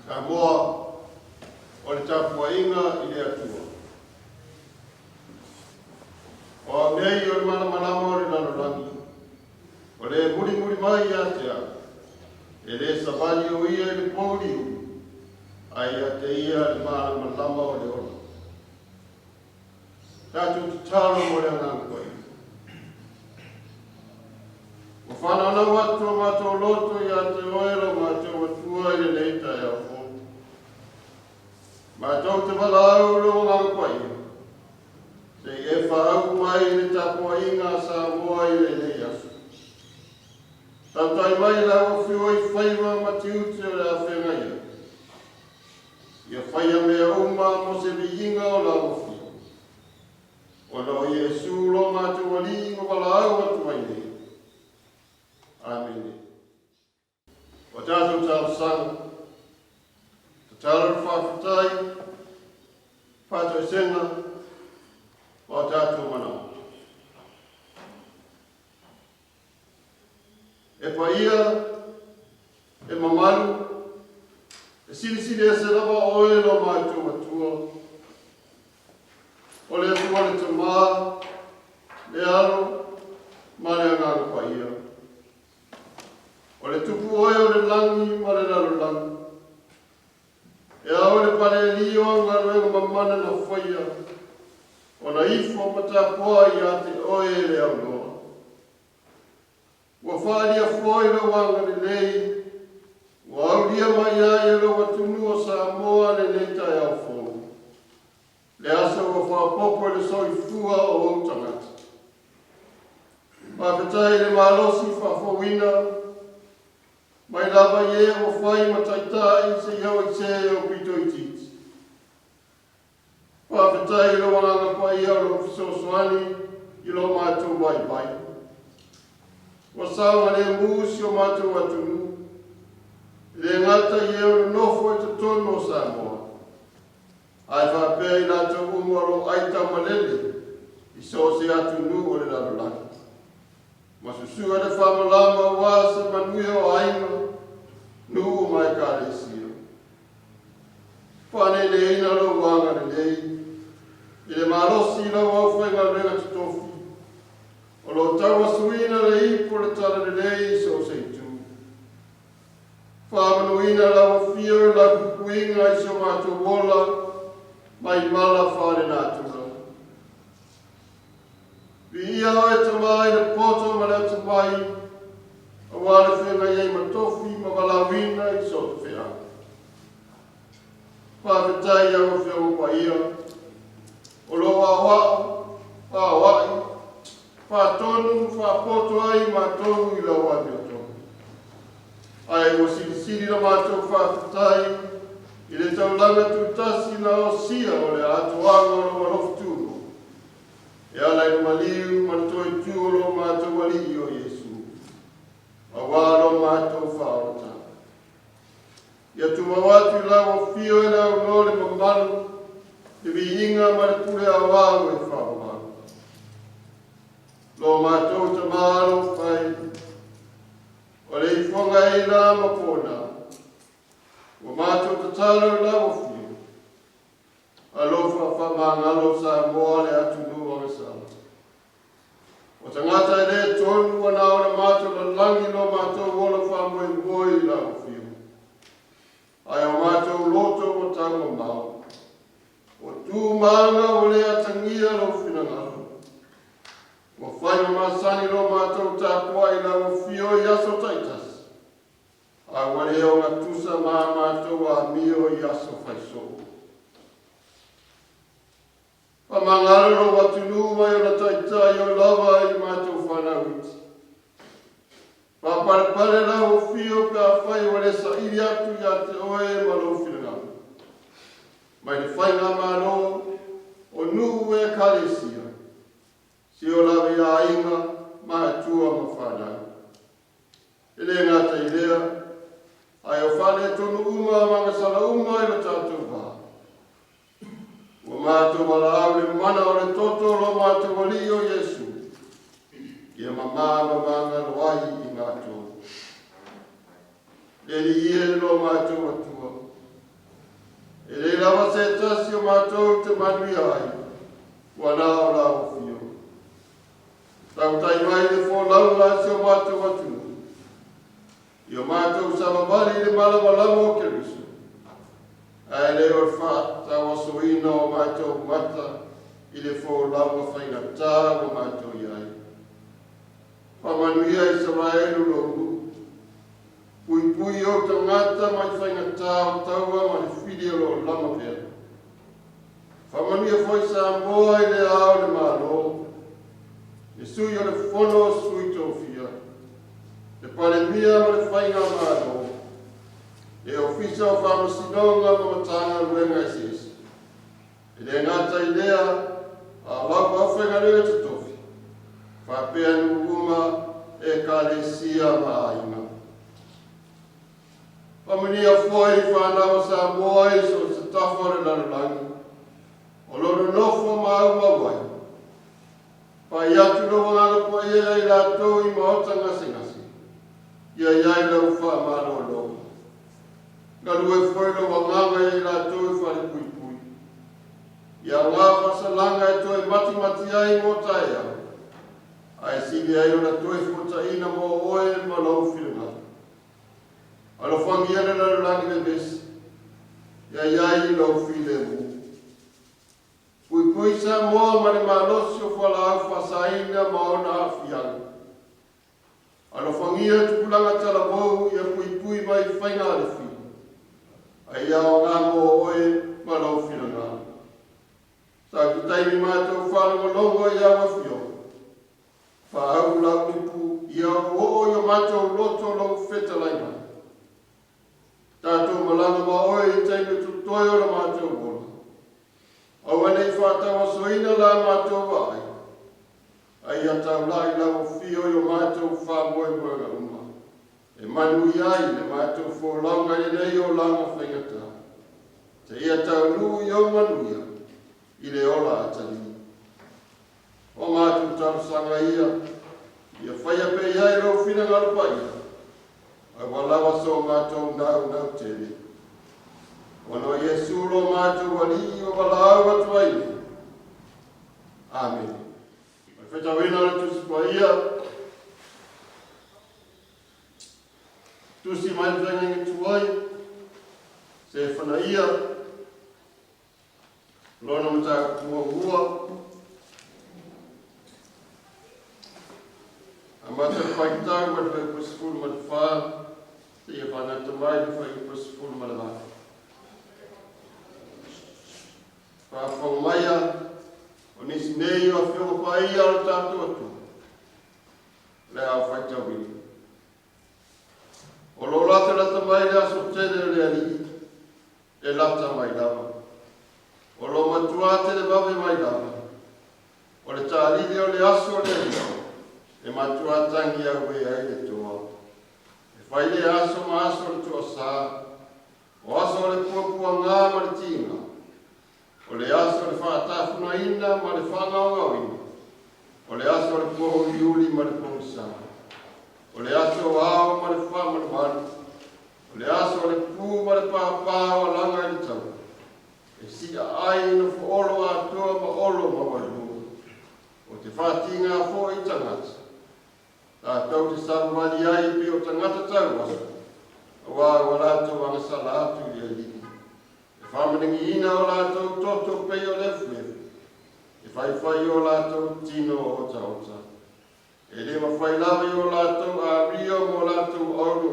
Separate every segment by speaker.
Speaker 1: Samoa, o le tapuaiga i le Atua. O au nei o le malamalama o le lalolagi, o le mulimuli mai ia te au, e le savali o ia i le pouliuli, ae ia te ia le malamalama o le ola. Tatou tatalo mo le Agaga Paia. Ua fananau atu o matou loto ia te oe lo matou Atua i lenei taeao fou. Matou te valaau lou Agaga Paia, se i e faauu mai i le tapuaiga a Samoa i lenei aso. Tautai mai lau afio i faiva ma tiute o le a feagai ai. Ia faia mea uma mo se viiga o lau afio. Ona o Iesu lo matou Alii ua valaau atu ai nei. Amene. O tatou talosaga, tatalo le faafetai, faatoesega ma o tatou manaoga. E paia, e mamalu, e silisili ese lava oe lo matou Atua. O le Atua le Tama, le Alo, ma le Agaga Paia. O le Tupu oe o le lagi ma le lalolagi. E ao i le palealii o au galuega mamana na faia, ona ifo ma tapuai ia te oe e le aunoa. Ua faaalia foi lou agalelei, ua aulia mai ai e lou atunuu o Samoa lenei taeao fou, le aso ua faaopoopo i le soifua o ou tagata. Faafetai i le malosi faafouina mai lava i e ua fai ma taitai seia oo i se o pito itiiti. Faafetai i lou Agaga Paia o lou fesoasoani i lo matou vaivai. Ua saogalemu si o matou atunuu, e le gata i e o nonofo i totonu o Samoa, ae faapea i latou uma o lo o ai taumalele i so o se atunuu o le lalolagi. Ma susua le faamalama aua se manuia o aiga, nuu ma ekalesia. Faaneineina lou agalelei i le malosi i lau aufaigaluega totofi, o lo o tauasuina le ipu o le talalelei i so o se itu. Faamanuina lau afio i lau puipuiga i si o matou ola mai mala faalenatura. Viia oe Tama i le poto ma le atamai, aua le feagai ai ma tofi ma valaauina i so o se feau. Faafetai i au Afioga Paia, o lo o aoao, aoai, faatonu ma faapoto ai matou i lau amiotonu. Ae ua silisili la matou faafetai i le taulaga tutasi na osia o le atoaga o lou alofa tunoa. E ala i le maliu ma le toe tu o lo matou Alii o Iesu, aua lo matou faaolataga. Ia tumau atu i lau afio e le aunoa le mamalu, le viiga ma le pule aoao e faavavau. Lo matou Tama alofai, o le ifoga e i la ma pona, ua matou tatalo i lau afio, Alofa faamagalo Samoa le atunuu agasala. O tagata e le tonu ua na ona matou lalagi lo matou ola faamoemoe i lau afio. Ae o matou loto ua taumamao. O tu ma aga ua le atagia lou finagalo. Ua fai ma masani lo matou tapuai i lau afio i aso taitasi. A ua le ogatusa ma a matou amio i aso faisoo. Faamagalo lou atunuu mai ona taitai o lava i matou fanau iti. Faapalepale lau afio pe afai ua le le saili atu ia te oe ma lou finagalo. Mai le faigamalo o nuu e ekalesia, si o lava i aiga, matua ma fanau. E le gata i lea, ae o faaletonu uma ma agasala uma i lo tatou va. Ua matou valaau le mana o le toto o lo matou Alii o Iesu, ia mamā ma magalo ai i matou. Le Alii e lo matou Atua, e le lava se tasi o matou te manuia ai, ua na o lau afio. Tautai mai le folauga a si o matou atunuu, i o matou savavali i le malamalama o Keriso, ae le o le faatauasoina o matou mata i le folauga faigata ua matou i ai. Faamanuia Isaraelu lou nuu, puipui ou tagata mai faigata o taua ma le fili o lo o lama pea. Faamanuia foi Samoa i le Ao o le Malo, le Sui o le Fono a Sui Tofia, le Palemia ma le Faigamalo, le Ofisa o Faamasinoga ma Matagaluega eseese. E le gata i lea, a o lau aufaigaluega totofi, faapea nuu uma, ekalesia ma aiga. Faamanuia foi fanau a Samoa i so o se tafa o le lalolagi, o lo o nonofo ma aumau ai. Pai atu lou Agaga Paia ia i latou i maota gasegase, ia i ai lau faamalolo. Galue foi lou Agaga ia i latou i falepuipui. Ia aoga faasalaga e toe matimati ai mo taeao, ae sili ai ona toe fuataina mo oe ma lou finagalo. Alofagia le lalolagi vevesi, ia i ai lou filemu. Puipui Samoa ma le malosi o fualaau faasaina ma ona aafiaga. Alofagia tupulaga talavou ia puipui mai faiga a le fili, a ia aoga mo oe ma lou finagalo. Sau se taimi matou faalogologo i au afioga, faauu lau upu ia oooo i o matou loto lou fetalai mai. Tatou malaga ma oe i taimi totoe o le matou ola. Aua ne i faatauasoina la matou vaai, a ia taulai lau afio i o matou faamoemoega uma, e manuia ai le matou folauga i lenei olaga faigata, seia taunuu i ou manuia i le ola atalii. O matou talosaga ia, ia faia pea i ai lou finagalo paia, aua lava so matou naunau tele. Ona o Iesu lo matou Alii ua valaau atu ai nei. Amene. O le faitauina o le Tusi Paia, tusi mai le feagaiga tuai, Sefanaia, lona mataupu muamua, amata le faitau mai le fuaiupu 14 seia fagata mai le fuaiupu 18. Faafofoga maia, o nisi nei o afioga paia o le tatou atunuu, o le a faitauina. O lo o latalata mai le aso tele o le Alii, e lata mai lava. O lo o matuā televave mai lava. O le tālili o le aso o le Alii, e matuā tagi auē ai le toa. E fai lea aso ma aso o le toasā, o aso o le puapuagā ma le tigā, o le aso o le faatafunaina ma le faagaogaoina, o le aso o le pōuliuli ma le pogisā, o le aso o ao ma le faamalumalu, o le aso o le pū ma le pāpā o alaga i le taua, e si'a ai i nofoolo atoa ma olo maualuluga, o te faatigā foi i tagata. Tatou te savavali ai pei o tagata tauaso, auā ua latou agasala atu i le Alii. E faamanagiina o latou toto pei o le efuefu, e faifai i o latou tino otaota. E le mafai lava i o latou amio ma o latou auro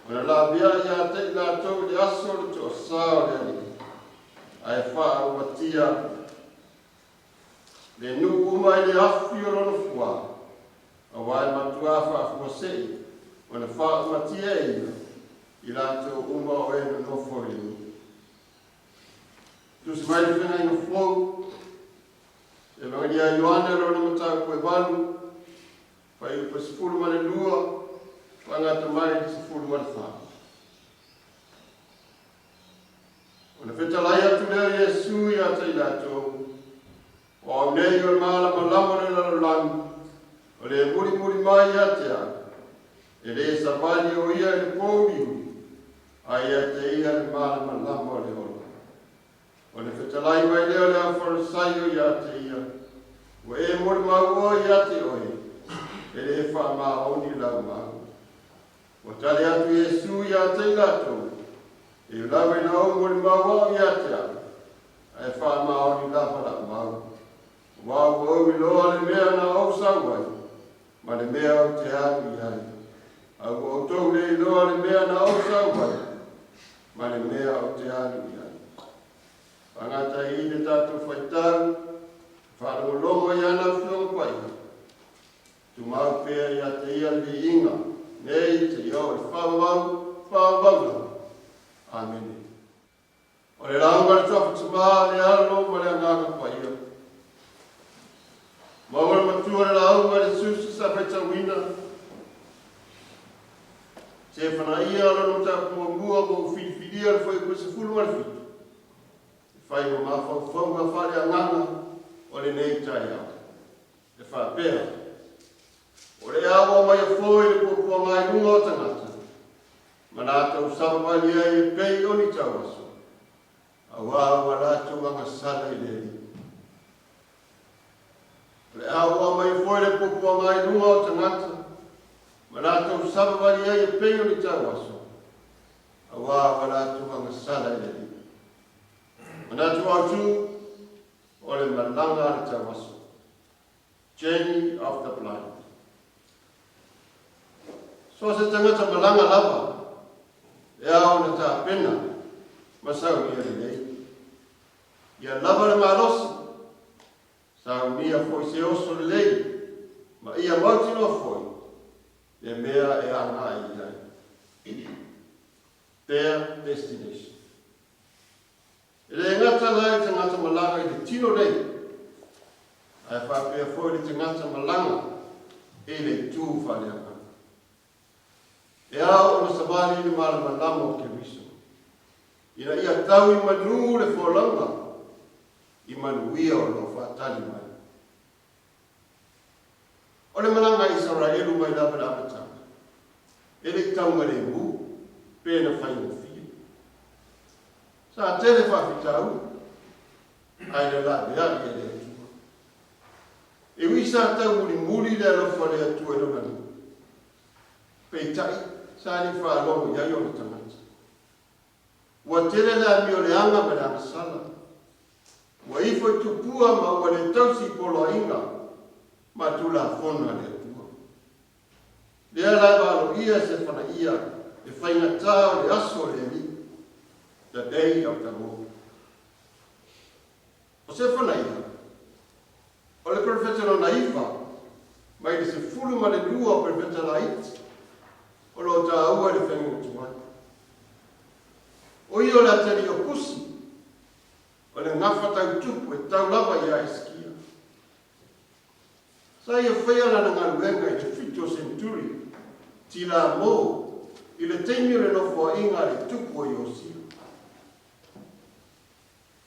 Speaker 1: ona laveai ia te i latou i le aso o le toasā o le Alii, ae faaaumatia le nuu uma i le afi o lona fuā, auā e matuā faafuasei ona faaumatia e ia. I latou uma o e nonofo i le nuu. Tusi mai le Feagaiga Fou, Evagelia a Ioane lona mataupu e 8, fuaiupu e 12, faagata mai i le 14. Ona fetalai atu lea o Iesu ia te i latou, O au nei o le malamalama o le lalolagi, o le mulimuli mai ia te au, e le savali o ia i le pouliuli, a ia te ia le malamalama o le ola. Ona fetalai mai lea o le aufalesaio ia te ia, Ua e molimau oe ia te oe, e le faamaoni lau mau. Ua tali atu Iesu ia te i latou, E ui lava ina ou molimau au ia te au, ae faamaoni lava lau mau, aua ua ou iloa le mea na ou sau ai, ma le mea ou te alu i ai. A ua outou le iloa le mea na ou sau ai, ma le mea ou te alu i ai. Faagata i le tatou faitau, faalogologo i ana Afioga Paia, Tumau pea ia te ia le viiga, nei seia oo i le faavavau, faavavau lava. Amene. O le lauga a le Suafa Tama, le Alo ma le Agaga Paia. Maua le matua le lauga i le susi sa faitauina. Sefanaia lona mataupu muamua ma ua filifilia le fuaiupu e 17 e fai ma mafaufauga faaleagaga o lenei taeao. E faapea, O le a ua aumai foi le puapuaga i luga o tagata, ma latou savavali ai e pei o ni tauaso, auā ua latou agasala i le Alii. O le a ua aumai foi le puapuaga i luga o tagata, ma latou savavali ai e pei o ni tauaso, auā ua latou agasala i le Alii. Manatu autu, O le malaga a le tauaso. Journey of the blind. So se tagata malaga lava e ao ona tapena ma saunia lelei. Ia lava le malosi, saunia foi se oso lelei ma ia mautinoa foi le mea e agai i ai. Their destination. E le gata la i le tagata malaga i le tino nei, ae faapea foi le tagata malaga i le itu faaleagaga. E ao ona savali i le malamalama o Keriso, ina ia tau i manu le folauga i manuia o lo o faatali mai. O le malaga a Isaraelu mai lava i le amataga, e le i taugalemu pe na faigofie. Sa tele faafitauli, ae na laveai e le Atua. E ui sa taumulimuli le alofa o le Atua i lona nuu, peitai sa le i faalogo i ai ona tagata. Ua tele le amio leaga ma le agasala. Ua ifo i tupua ma ua le tausi i poloaiga ma Tulafono a le Atua. Lea la e valoia e Sefanaia le faigata o le aso o le Alii, the day of the Lord. O Sefanaia, o le perofeta lona iva mai le 12 o perofeta laiti o lo o taua i le faiga tuai. O ia o le atalii o Kusi, o le gafa tau tupu e tau lava ia Esikia. Sa ia faia lana galuega i le 7 o senturi tila mo i le taimi o le nofoaiga a le tupu o Iosia.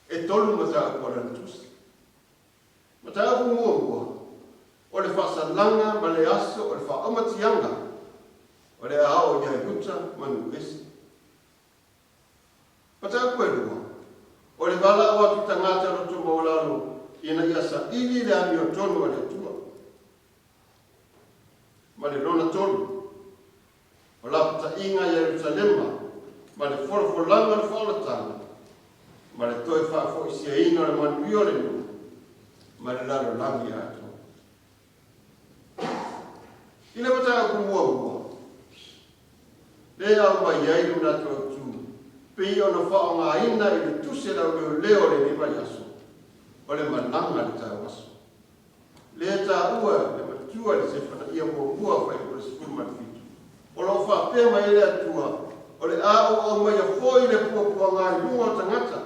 Speaker 1: E tolu mataupu a lana tusi. Mataupu muamua, o le faasalaga ma le aso o le faaumatiaga o le a oo ia Iuta ma Nuuese. Mataupu e lua, o le valaau atu i tagata loto maualalo ina ia saili le amiotonu a le Atua. Ma le lona tolu, o lapataiga i Ierusalema ma le folafolaga o le faaolataga ma le toe faafoisiaina o le manuia o le nuu ma le lalolagi atoa. I le mataupu muamua, lea e aumai ai le manatu autu pei ona faaaogaina i le tusi a le auleoleo o lenei vaiaso, o le malaga a le tauaso. Lea e taua le matua i le Sefanaia muamua fuaiupu 17, o lo o faapea mai ai le Atua. O le a ou aumaia foi le puapuaga i luga o tagata,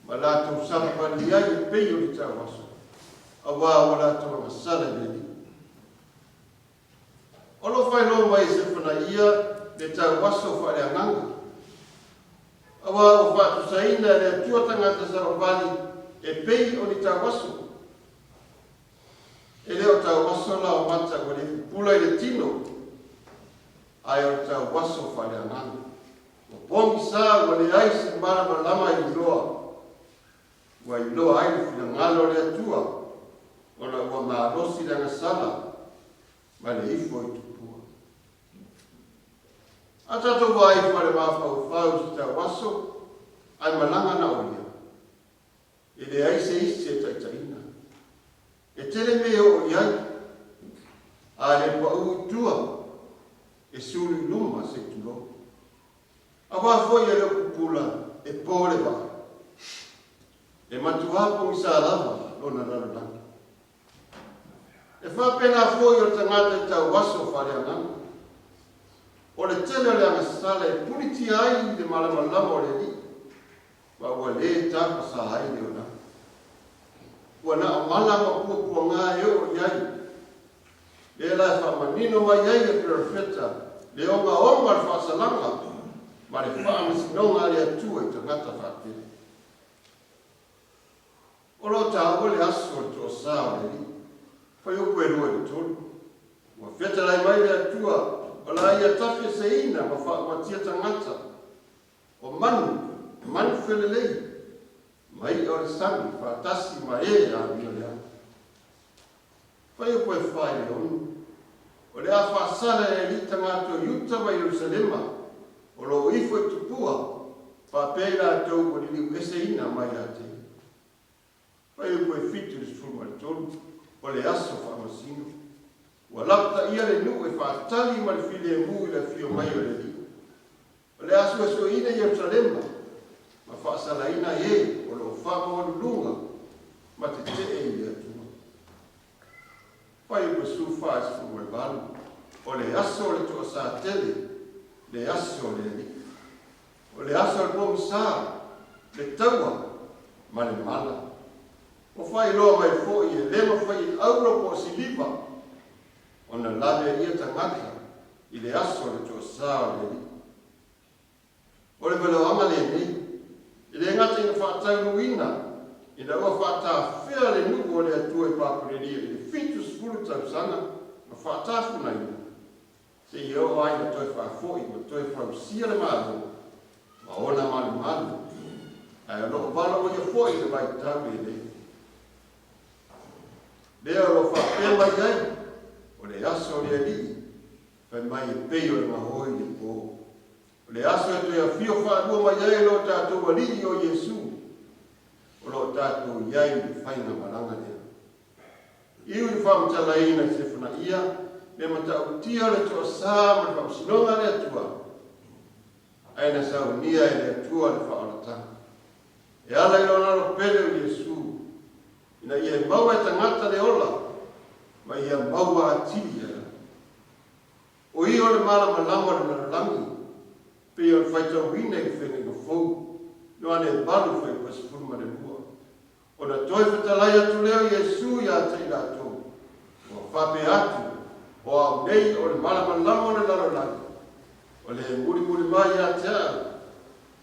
Speaker 1: ma latou savavali ai e pei o ni tauaso, auā ua latou agasala i le Alii. O lo o faailoa mai e Sefanaia le tauaso faaleagaga, auā ua faatusaina e le Atua tagata savavali e pei o ni tauaso. E le o tauaso la o mata ua le pupula i le tino, ae o le tauaso faaleagaga. Ua pogisa ua leai se malamalama e iloa, ua iloa ai le finagalo o le Atua, ona ua malosi le agasala ma le ifo i tupua. A tatou vaai faale-mafaufau i se tauaso, ae malaga na o ia, e leai se isi e taitaiina. E tele mea e oo i ai, a le pau i tua, e sulu i luma se i tulou. Aua foi e le o pupula e po le vaa. E matuā pogisa lava lona lalolagi. E faapena foi o le tagata i tauaso faaleagaga. O le tele o le agasala e pulitia ai le malamalama o le Alii, ma ua lē tapasā ai le olaga. Ua na o mala ma puapuagā e oo i ai. Lea la e faamanino mai ai e Perofeta le ogaoga o le faasalaga ma le faamasinoga a le Atua i tagata faapea. O lo o taua le aso o le toasā o le Alii, fuaiupu e 2 i le 3. Ua fetalai mai le Atua o le a ia tafeseina ma faaumatia tagata, o manu, manu felelei, ma i'a o le sami faatasi ma e amioleaga. Fuaiupu e 4 i le 6, O le a faasala e le Alii tagata o Iuta ma Ierusalema, o lo o ifo i tupua, faapea i latou ua liliueseina mai ia te ia. Fuaiupu e 7 i le 13, O le aso faamasino. Ua lapataia le nuu e faatali ma le filemu i le afio mai o le Alii. O le a suesueina Ierusalema ma faasalaina e o lo o faamaualuluga ma tetee i le Atua. Fuaiupu 14 i le 18, O le aso o le toasā tele, le aso o le Alii. O le aso o le pogisa, le taua ma le mala. Ua faailoa mai foi e le mafai e auro po o siliva ona laveaia tagata i le aso o le toasā o le Alii. O le valeoaga lenei, e le gata ina faataunuuina ina ua faatafea le nuu o le Atua i Papulelia i le 70 tausaga ma faatafunaina, seia oo ai ina toe faafoi ma toe fausia le Malo ma ona malumalu, ae o lo o valaoia foi le vaitau lenei. Lea o lo o faapea mai ai, o le aso o le Alii, fai mai e pei o le gaoi i le po. O le aso e toe afio faalua mai ai lo tatou Alii o Iesu, o lo o tatou i ai i le faiga malaga lea. Iu i le faamatalaina i Sefanaia le matautia o le toasā ma le faamasinoga a le Atua, ae na saunia e le Atua le faaolataga. E ala i lona alo pele o Iesu, ina ia e maua e tagata le ola, ma ia maua atili ai. O ia o le malamalama o le lalolagi, pei o le faitauina i le Feagaiga Fou, Ioane 8 fuaiupu e 12. Ona toe fetalai atu lea o Iesu ia te i latou, ua faapea atu, O au nei o le malamalama o le lalolagi, o le mulimuli mai ia te au,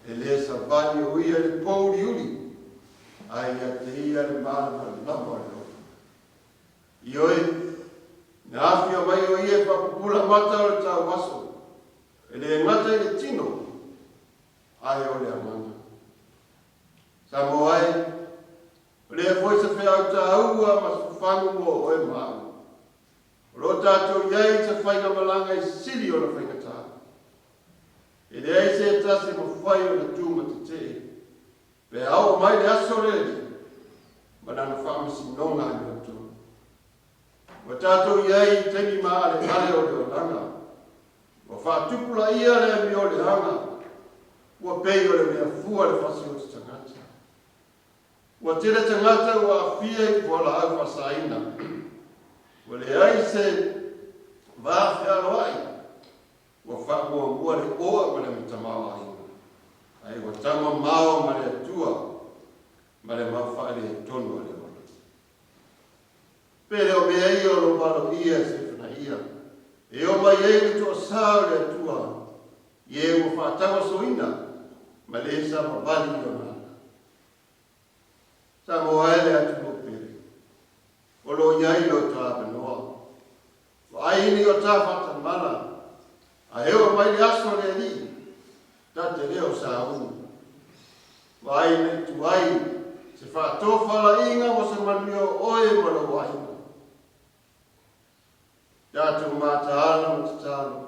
Speaker 1: e le savali o ia i le pōuliuli, ae ia te ia le malamalama o le ola. Ioe, na afio mai o ia e faapupula mata o le tauaso, e le gata i le tino, ae o le agaga. Samoa e, o lea foi se feau taua ma se fafagu mo oe ma au. O lo o tatou i ai i se faigamalaga e sili ona faigata. E leai se tasi e mafai ona tu ma tetee pe a oo mai le aso o le Alii ma lana faamasinoga amiotonu. Ua tatou i ai i taimi maaleale o le olaga. Ua faatupulaia le amioleaga, ua pei o le mea fua le fasioti tagata. Ua tele tagata ua aafia i fualaau faasaina. Ua leai se va fealoai. Ua faamuamua le oa ma le tamaoaiga, ae ua taumamao ma le Atua ma le mau faaletonu o le ola. Pe le o mea ia o lo o valoia e Sefanaia, e oo mai ai le toasa o le Atua i e ua faatauasoina ma le savavali i ona ala. Samoa e le atunuu pele, o lo o i ai lo ta avanoa. Vaai nei o ta faatamala, ae oo mai le aso o le Alii, ta te le o sauni. Vaai nei tuai se faatofalaiga mo se manuia o oe ma lou aiga. Tatou mataala ma tatalo,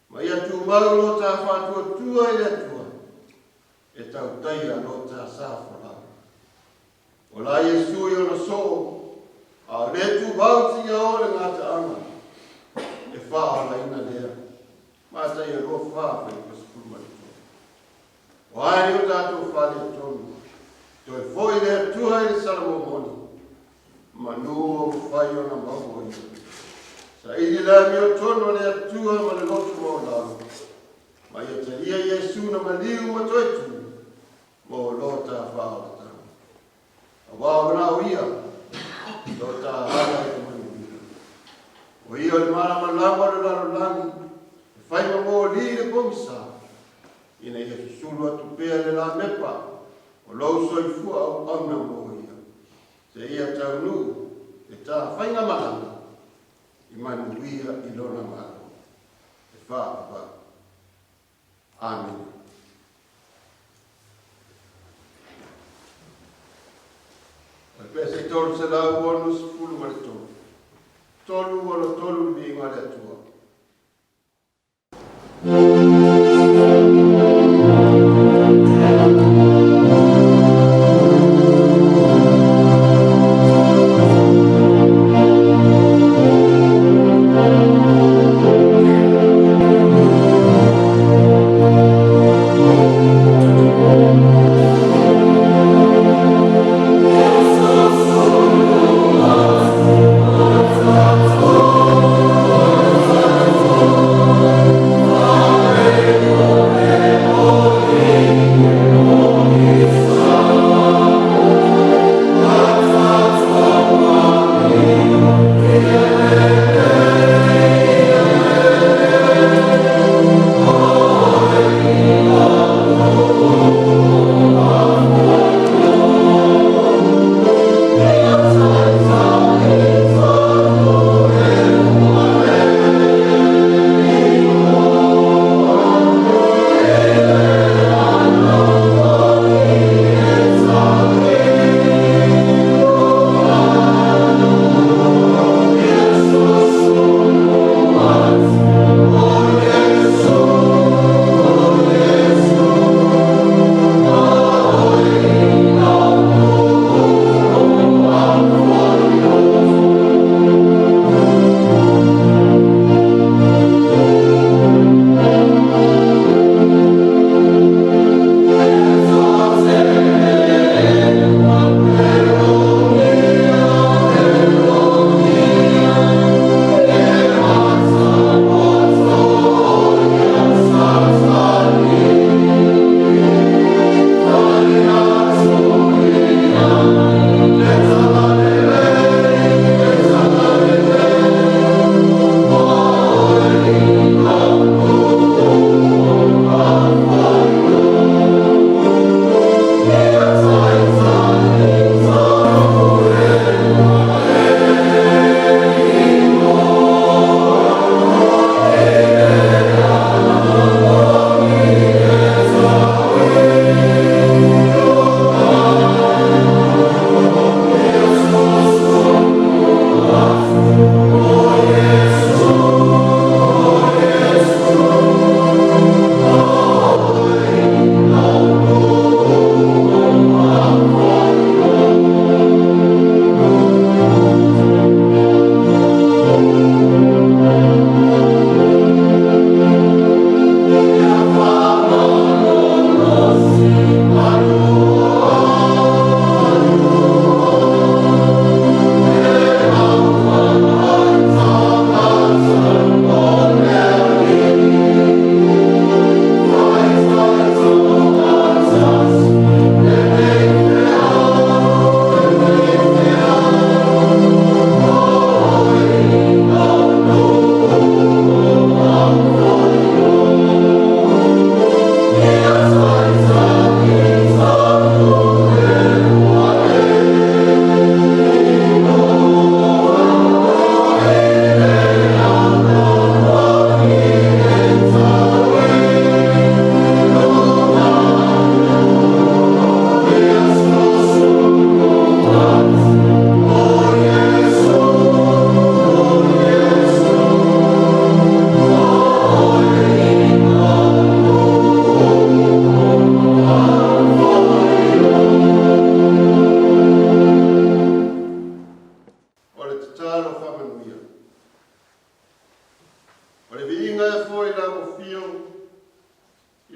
Speaker 1: ma ia tumau lo ta faatuatua i le Atua, e tautaia lo ta sa folau. O la Iesu i ona soo, a o le tumau seia oo i le gataaga, e faaolaina lea. Mataia 24 fuaiupu 13. O a nei o tatou faaletonu, toe foi le Atua i le Salamo moni, manu ua mafai ona maua ia. Saili le amiotonu a le Atua ma le loto maualalo, ma ia talia Iesu na maliu ma toe tu mo lo ta faaolataga. Aua o manao ia, lo ta ala i le manuia. O ia o le malamalama o le lalolagi, e fai ma moli i le pogisa, ina ia susulu atu pea le lamepa o lou soifua auauna mo ia, seia taunuu le ta faigamalaga i manuia i lona Malo e faavavau. Amene. O le pese 363, 363 le viiga o le Atua.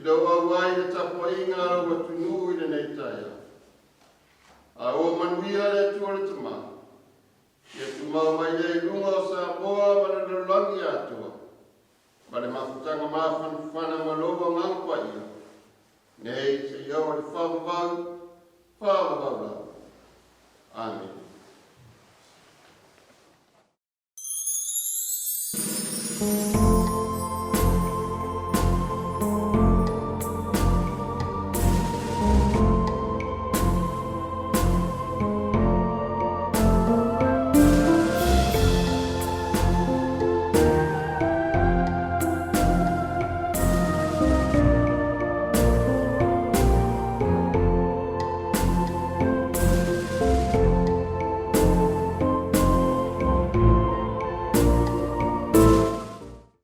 Speaker 1: I lou auai i le tapuaiga a lou atunuu i lenei taeao. A ua manuia le Atua le Tama, ia tumau mai lea i luga o Samoa ma le lalolagi atoa, ma le mafutaga mafanafana ma lou Agaga Paia, nei seia oo i le faavavau, faavavau lava. Amene.